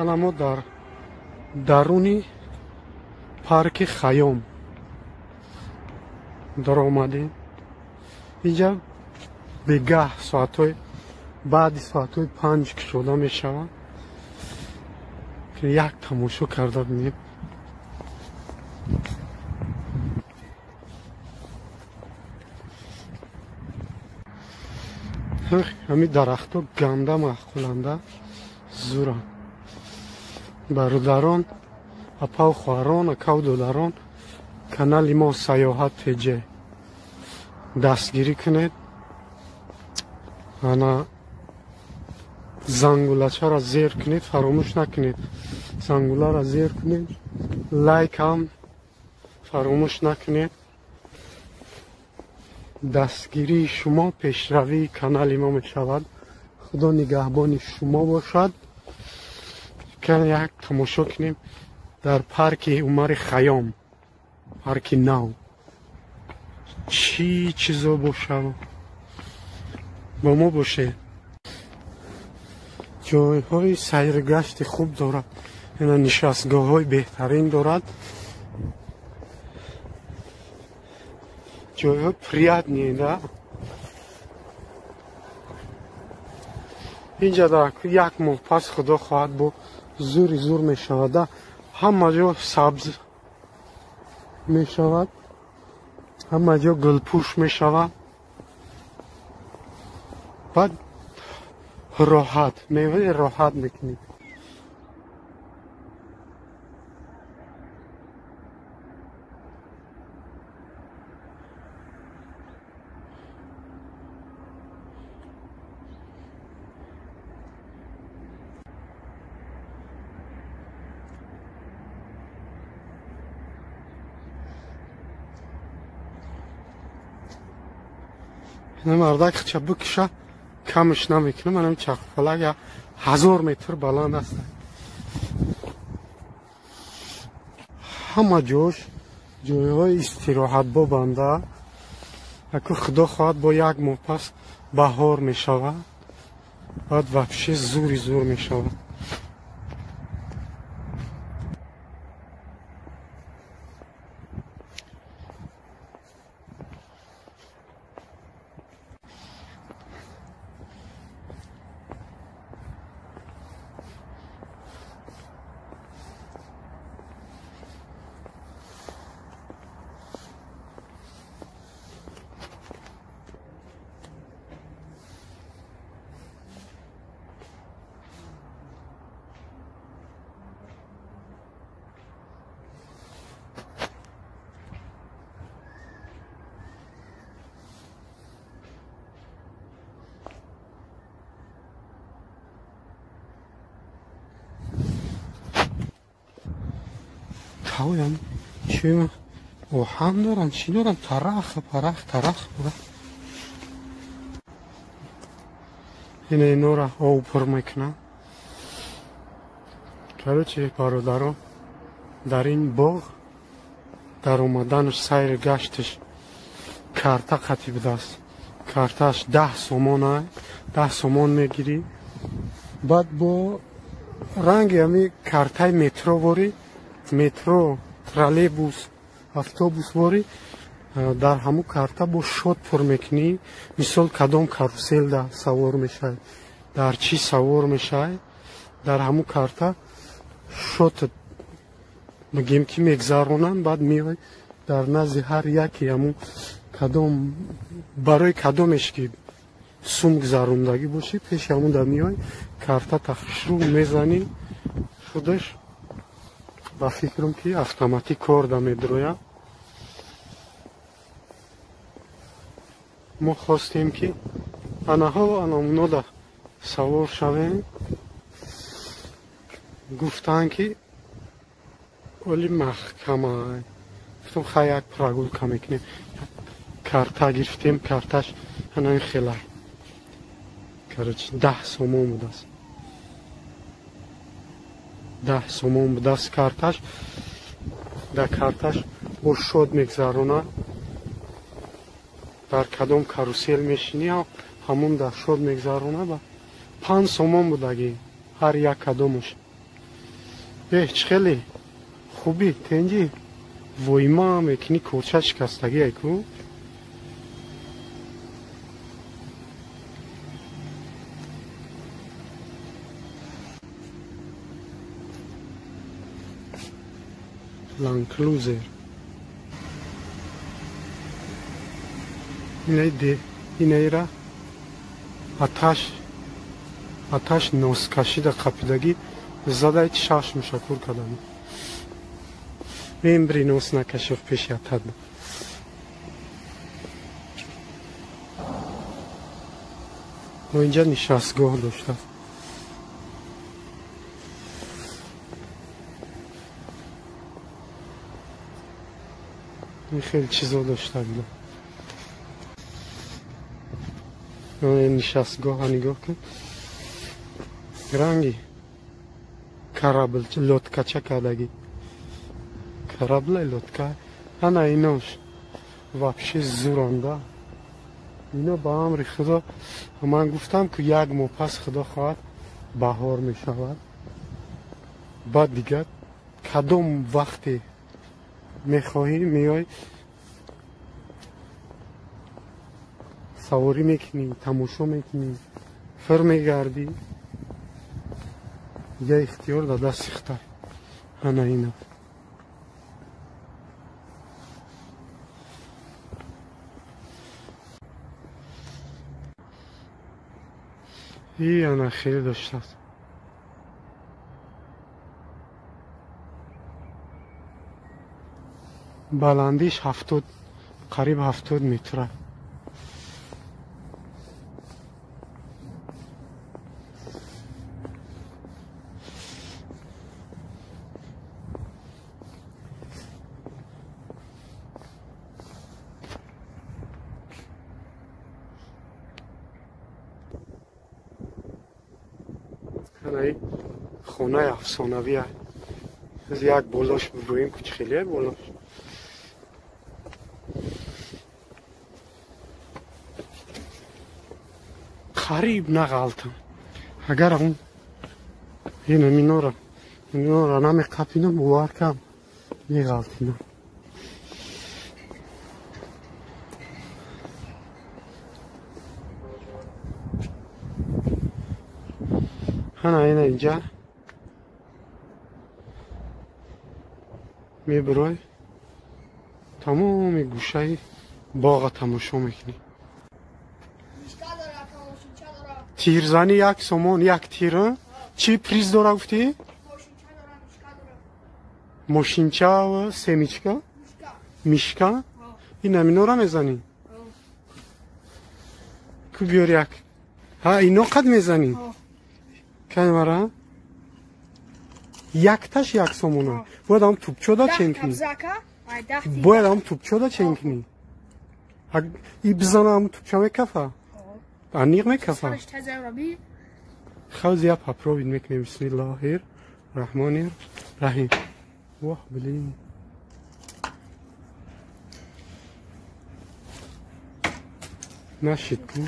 Ана мо дар даруни парки Хайём даромадем. Инҷа бегаҳ соатҳои баъди соатҳои 5 кушода мешавад. Як тамошо карда бинем. Ҳами дарахтҳо ганда маъқуланда зуранд. Бародарон, апаву хоҳарон, акаву додарон, канали мо Саёҳат ТЖ дастгирӣ кунед. Ана зангулачаро зер кунед, фаромӯш накунед. Зангуларо зер кунед, лайк ҳам фаромӯш накунед. Дастгирии шумо пешравии канали мо мешавад. Худо нигаҳбони шумо бошад. Як тамошо кунем дар парки Умари Хайём, парки нав. Чӣ чизо бошад, бо мо бошед. Ҷойҳои сайргашти хуб дорад, ина нишастгоҳҳои беҳтарин дорад. Ҷойҳои приятные, да? Инҷа дар як моҳ пас худо хоҳад бо зури зур мешавад, да? Ҳама ҷо сабз мешавад, ҳама ҷо гулпӯш мешавад. Баъд роҳат меваи роҳат мекунӣ. Мардак хча бикша камш намекунам. Манам чархфалак 1000 метр баланд аст. Ҳама ҷош ҷойҳои истироҳат бобанда. Аку худо хоҳад бо як моҳ пас баҳор мешавад. Баъд вообще зури зур мешавад. Тавям чӣ оҳан доранд, чӣ доранд, тарах парах тарах. Ина инора об пур мекунанд. Короче, бародарон, дар ин боғ дар омаданаш сайри гашташ карта қатӣ будааст. Картааш 10 сомон, 10 сомон мегирӣ. Баъд бо ранги ҳами картаи метро ворӣ, метро, троллейбус, автобус ворӣ, дар ҳамун карта бо шот пур мекунӣ. Мисол кадом каруселда савор мешавӣ, дар чӣ савор мешавӣ, дар ҳамун карта шот мегем ки мегзаронанд. Баъд меои дар назди ҳар яке ҳамун кадом барои кадомеш ки сум гузарондагӣ бошӣ, пеши ҳамун да меои карта тахшрӯ мезанӣ, худаш ба фикрам ки автоматик кор да медрояд. Мо хостем ки анаҳо анамунода савор шавем. Гуфтанд ки оли маҳкама. Гуфтам хай як прогулка мекунем. Карта гирифтем, карташ ана ин хела. Короче, 10 сомон будааст. 10 сомон будааст карташ. Дар карташ бо шод мегзаронад. Дар кадом карусел мешинӣ, ҳамун дар шод мегзаронад. 5 сомон будаги ҳар як кадомаш. Чӣ хеле хуби тенҷи войма мекунӣ корча шикастагӣ айку. Ланклузер. Инаира аташ носкашида қапидагӣ задай шаш мушакур кардам. Мембри нос накашив пеши атад. Мо инҷа нишастгоҳ доштааст. Ин хеле чизо дошта буда. Нишастгоҳа нигоҳ кун. Ранги карабл лодкача кардагӣ. Карабла лодка. Ана инош вообще зуранда. Ино ба амри Худо ман гуфтам ки як моҳ пас Худо хоҳад баҳор мешавад. Баъд дигар кадом вақте мехоҳӣ меой саворӣ мекунӣ, тамошо мекунӣ, фир мегардӣ. Я ихтиёр дар дасти худат. Ана ина. И ана хеле доштааст. Баландиш 70, қариб 70 метра. Хонаи афсонавия. Як болош бибӯем, ки хеле болош. Қариб нағалтам. Агар он ина минора намеқапинам, бовар кам меғалтинам. Ана ина инҷа мебирой, тамоми гӯшаи боға тамошо мекунӣ. Тирзанӣ як сомон, як тир. Чӣ приз дора гуфтӣ? Мошинча, семичка, мишка. Ина минора мезанӣ? Ку биёр як. Ҳа, ино қад мезанӣ? Камера? Якташ як сомона. Бояд ам тупчода чен кунӣ. Бояд ам тупчода чен кунӣ. И бизана ам тупча мекафа? Аниқ мекафа? Хавз я попробуй мекунем. Бисмиллоҳир раҳмонир раҳим. Воҳ, блин. Нашид ку.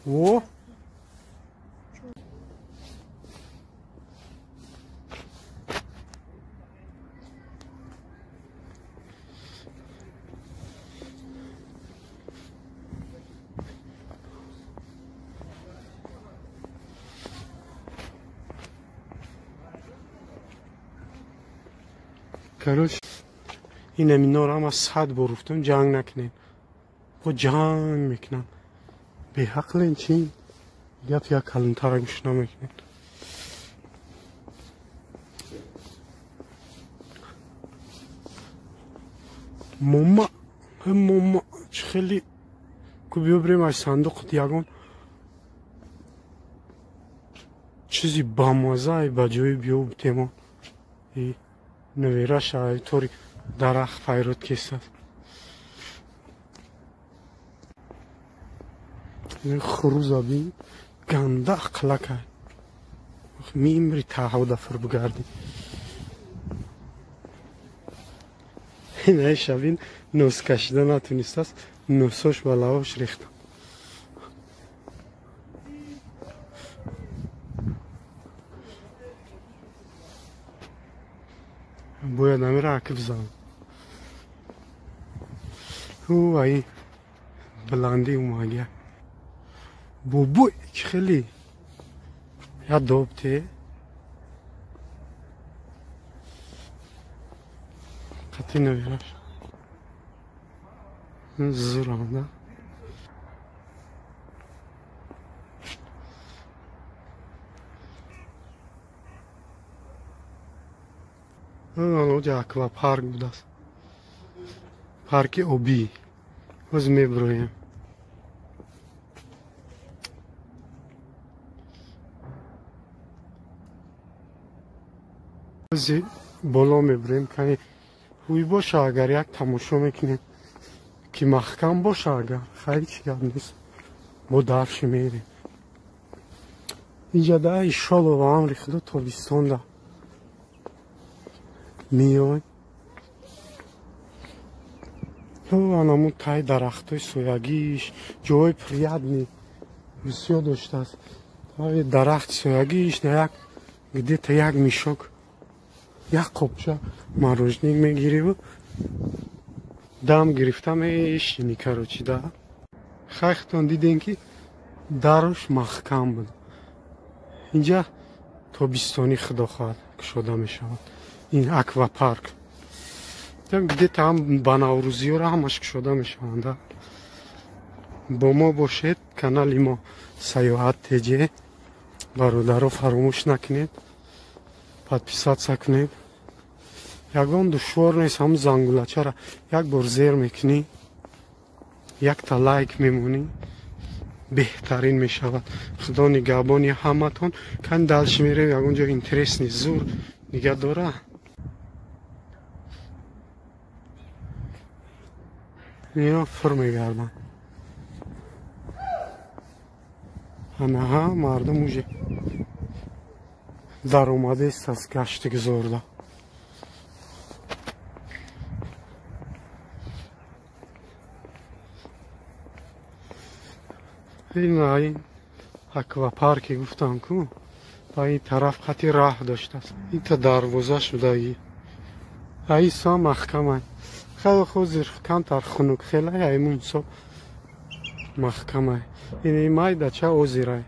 О! Короче, ина минора ма 100 бор гуфтам ҷанг накунем. Бо ҷанг мекунам. Беҳақлен чи? Гап як калонтара гӯш намекунед. Мома, мома, чӣ хеле ку биё бирем аз сандуқ ягон чизи бамазае ба ҷои биё бутемо. Навераша тори дарахт файрод кесад. Хуруза бин ганда ақлака. Мимри таҳавда фур бигардӣ. Инаи шабин нос кашида натунистааст, носош ба лавош рехта. Бояд намира акиб занам. Ҳу ай баландӣ умагия. Бобой чӣ хеле я добте. Қатъи навераш. Зурам, да? Оҷа аквапарк будааст. Парки обӣ. Ҳоз мебироем. Ҳози боло мебироем. Кани ҳуй боша агар як тамошо мекунем ки маҳкам боша агар хайр чӣ гап нест. Бо дарши мерем. Инҷа да иншолло ба амри худо тобистонда миёй. Анамун таи дарахтои соягиш ҷои приятный бисёр доштааст. Дарахти соягиш на як где-то як мишок як қопча мороженое мегириву дам гирифта мешини короче да. Хайхтон дидем ки даруш маҳкам буд. Инҷа тобистони худо хоҳад кушода мешавад. Ин аквапарк. Где-то ҳам ба наврӯзиёра ҳамаш кушода мешаванд. Бо мо бошед, канали мо Саёҳат ТЖ. Бародаро фаромӯш накунед, подписаться кунед. Ягон душвор нест, ҳамун зангулачара як бор зер мекунӣ, якта лайк мемонӣ, беҳтарин мешавад. Худо нигаҳбони ҳаматон. Кани дальше мерем, ягон ҷо интересный зур нигаҳ дора. Ино фур мегарданд. Анаҳа мардум уже даромадааст аз гаштигузорда. Ин аквапарке гуфтам ку ба ин тараф хати раҳ доштааст. Инта дарвоза шудагӣ. Аисо маҳкамай. Хеле ҳозир камтар хунук хелай, аймун ҳисоб маҳкамай. Ин майдача озирай.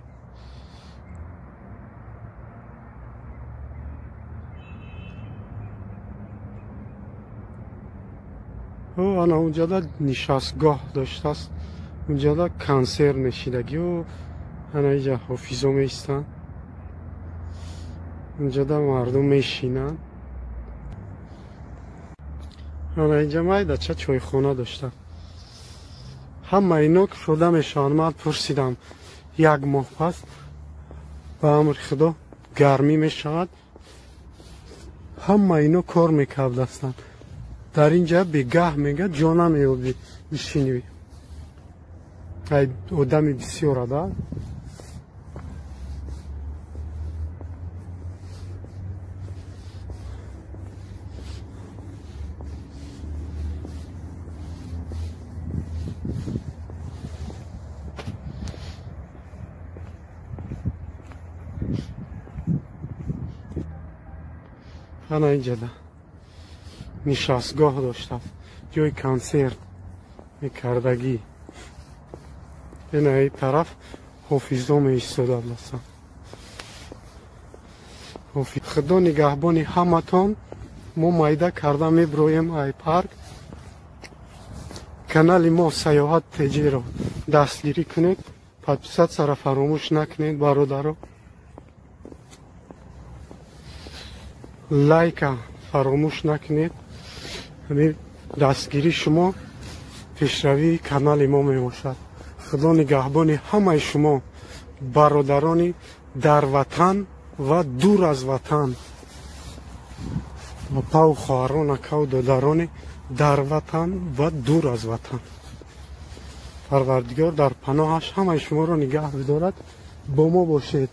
Ана унҷада нишастгоҳ доштааст. Унҷада консерт мешидагӣ. Ана иҷа ҳофизо меистанд. Унҷада мардум мешинанд. Ана инҷа майдача чойхона дошта. Ҳама ино кушода мешаванд. Ман пурсидам як моҳ пас ба амри худо гармӣ мешавад. Ҳама ино кор мекардастанд. Дар инҷа бегаҳ мега ҷо намеёбӣ бишинӣ. Ай одами бисёра да. Ана инҷада нишастгоҳ доштааст, ҷои консерт мекардагӣ. Ина ин тараф ҳофизо меистодааст. Худо нигаҳбони ҳаматон. Мо майда карда мебироем ай парк. Канали мо Саёҳат ТЖ-ро дастгирӣ кунед, подписатсияро фаромӯш накунед бародаро. Лайка фаромӯш накунед. Ҳамин дастгирии шумо пешравии канали мо мебошад. Худо нигаҳбони ҳамаи шумо бародарони дар ватан ва дур аз ватан, апау хоҳарон, акау додарони дар ватан ва дур аз ватан. Парвардигор дар паноҳаш ҳамаи шуморо нигаҳ бидорад. Бо мо бошед.